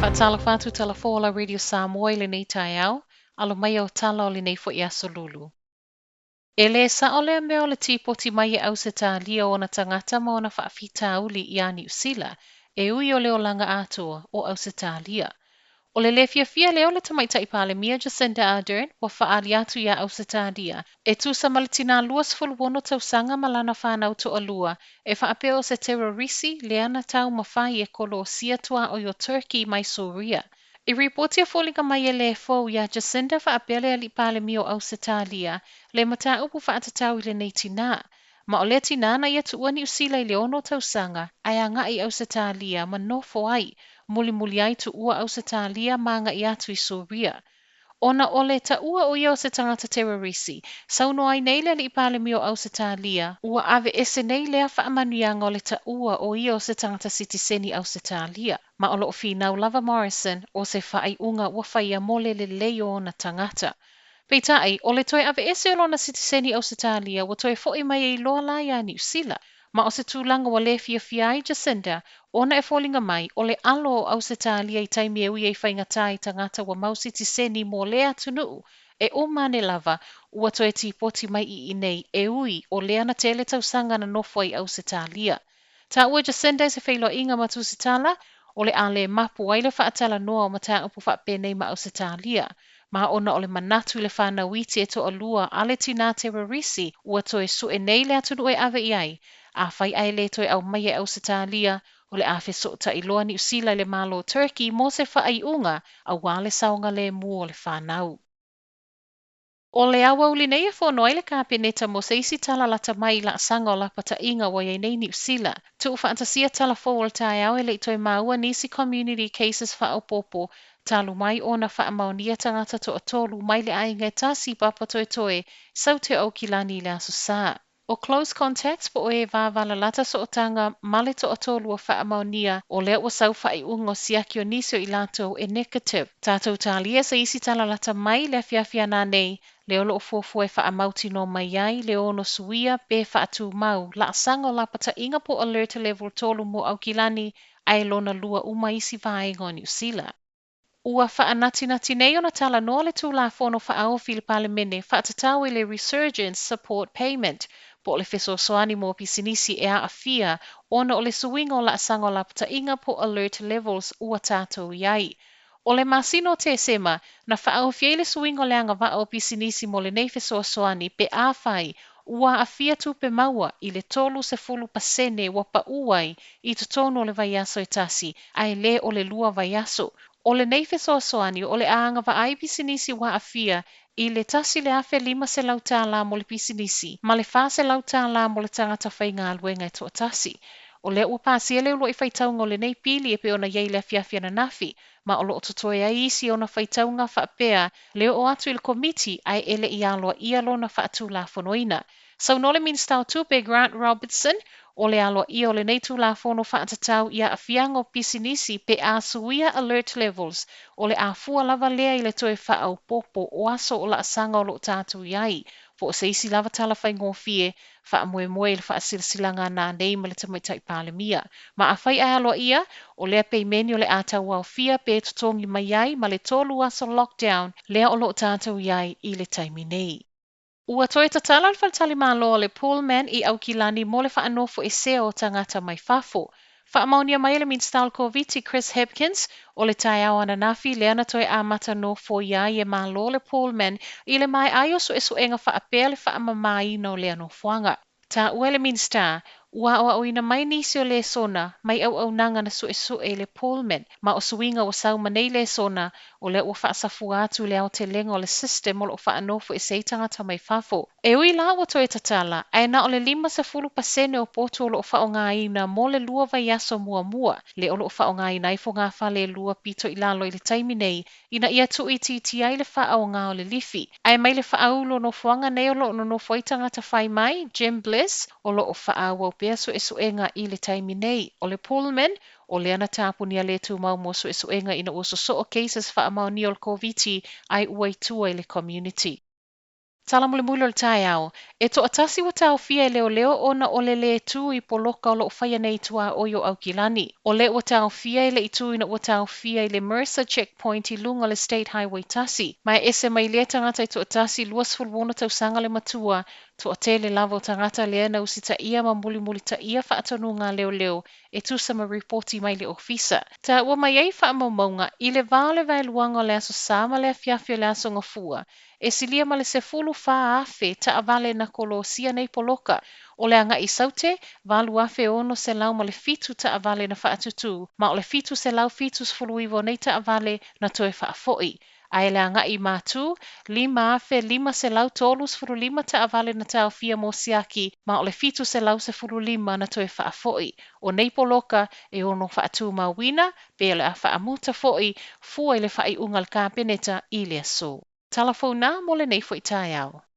Faatalofa atu Talafola Radio Samoa i lenei taeao, alo mai au tala o lenei foi aso Lulu. E lē sao lea mea o le tipoti mai e Ausetalia o ona tagata ma ona faafitauli iā Niu Sila, e ui o le olaga atoa o Ausetalia. O le lē fiafia lea o le Tamaitai Palemia Jacinda Ardern ua faaali atu iā Ausetalia e tusa ma le tinā 26 tausaga ma lana fanau toalua e faapea o se terorisi lea na taumafai e kolosia tuaoi o Turkey mai Suria. I ripoti e foliga mai e lē fou iā Jacinda faapea le Alii Palemia o Ausetalia le mataupu faatatau i lenei tinā. Ma o lea tinā na ia tuua Niu Sila i le 6 tausaga ae agai i Ausetalia ma nofo ai, mulimuli ai tuua Ausetalia ma agai atu i Suria. Ona o le taua o ia o se tagata terorisi, saunoa ai nei le Alii Palemia o Ausetalia, ua aveese nei lea faamanuiaga o le taua o ia o se tagata sitiseni Ausetalia. Ma o lo o finau lava Morrison o se faaiuga ua faia mo le lelei o ona tagata. Peitai, o le toe aveese o lona sitiseni Ausetalia ua toe foi mai ai loa la iā Niu Sila. Ma o se tulaga ua lē fiafia ai Jacinda ona e foliga mai o le alo o Ausetalia i taimi e ui ai faigata i tagata ua mau sitiseni mo lea atunuu e uma ane lava ua toe tipoti mai i inei e ui o lea na tele tausaga na nofo ai i Ausetalia. Taua e Jacinda i se feiloaiga ma Tusitala o le a lē mapu ai le faatalanoa o mataupu faapenei ma Ausetalia. Ma ona o le manatu i le fanau iti e toalua a le tinā terorisi ua toe sue nei le atunuu e ave i ai, afai ae lē toe aumaia e Ausetalia, o le a fesootai loa Niu Sila i le Malo o Turkey mo se faaiuga auā le saogalēmū o le fanau. O le aoauli nei e fono ai le Kapeneta mo se isi tala lata mai i laasaga o lapataiga ua i ai nei Niu Sila. Tuufaatasia tala fou o le taeao e le i toe maua nisi community cases faaopoopo talu mai ona faamaonia tagata toatolu mai le aiga e tasi i Papatoetoe, Saute o Aukilani i le Aso Sa. ʻO close contacts po o e vavalalata sootaga ma le toatolu ua faamaonia, o lea ua sau faaiuga o siaki o nisi o i latou e negative. Tatou talia se isi tala lata mai le afiafi ananei, lea o lo o fuafua e faamautinoa mai ai le ono suia pe faatumau laasaga o lapataiga po alert level 3 mo Aukilani ae lona lua uma isi vaega o Niu Sila. Ua faanatinati nei ona talanoa le Tulafono Faaofi i le Palemene faatatau i le Resurgence Support Payment, po o le fesoasoani mo pisinisi e aafia ona o le suiga o laasaga o lapataiga po alert levels ua tatou i ai. O le masina o Tesema, na faaofi ai le suiga o le agavaa o pisinisi mo lenei fesoasoani pe afai ua aafia tupe maua i le 30% ua paū ai i totonu o le vaiaso e tasi, ae lē o le lua vaiaso. O lenei fesoasoani o le a agavaa ai pisinisi ua aafia i le $1,500 mo le pisinisi ma le $400 mo le tagata faigaluega e toatasi. O lea ua pasia le uluai faitauga o lenei pili e pei ona i ai le afiafi ananafi, ma o lo o totoe ai isi ona faitauga faapea le oo atu i le Komiti ae e le i aloaia lona faatulafonoina. Saunoa le Minisita o Tupe Grant Robertson, o le aloaia o lenei Tulafono faatatau i aafiaga o pisinisi pe a suia alert levels, o le a fua lava lea i le toe faaopoopo o aso o laasaga o lo o tatou i ai, po o se isi lava tala faigofie faamoemoe i le faasilasilaga a nanei ma le Tamaitai Palemia. Ma afai ae aloaia, o lea peimeni o le a tauaofia pe totogi mai ai ma le tolu aso lockdown lea o lo o tatou i ai i le taimi nei. Ua toe tatala le faletalimalo o le Pullman i Aukilani mo le faanofoesea o tagata mai fafo. Faamaonia mai e le Minisita o le Koviti Chris Hipkins, o le taeao ananafi lea na toe amata nofoia ai e Malo le Pullman i le maea ai o suesuega faapea le faamamaina o lea nofoaga. Taua e le Minisita, ua aoaoina mai nisi o lesona mai auaunaga na suesue i le Pullman, ma o suiga ua sau ma nei lesona, o lea ua faasafua atu i le aotelega o le system o lo o faanofoese ai tagata mai fafo. E ui la ua toe tatala, ae na o le 50% o potu o lo o faaaogaina mo le lua vaiaso muamua, lea o lo o faaaogaina ai fogafale e lua pito i lalo i le taimi nei, ina ia tuuitiitia ai le faaaoga o le lifi. Ae mai le faaulu o nofoaga nei o lo o nonofo ai tagata fai mai, Jim Bliss, o lo o faaauau pea suesuega i le taimi nei. O le Pullman, o lea na tapunia le tumau mo suesuega ina ua sosoo cases faamaonia o le Koviti ae ua i tua i le community. Tala mulimuli o le taeao, e toatasi ua taofia e leoleo ona o le lē tu i poloka o lo o faia nei i tuaoi o Aukilani. O le ua taofia e le i tu ina ua taofia i le Mercer Checkpoint i luga o le State Highway 1. Ma e ese mai lea tagata e toatasi 26 tausaga le matua, toatele lava o tagata lea na usitaia ma mulimulitaia faatonuga a leoleo e tusa ma ripoti mai le ofisa. Taua mai ai faamaumauga i le va o le vaeluaga o le Aso Sa ma le afiafi o le Aso Gafua, e silia ma le 14,000 taavale na kolosia nei poloka. O le agai i Saute, 8,607 taavale na faatutū, ma o le 779 o nei taavale na toe faafoi. Ae le agai i Matu, 5,535 taavale na taofia mo siaki, ma o le 715 na toe faafoi. O nei poloka e ono faatumauina, pe o le a faamuta foi, fua i le faaiuga a le Kapeneta i le aso. Tala fou na mo lenei foi taeao.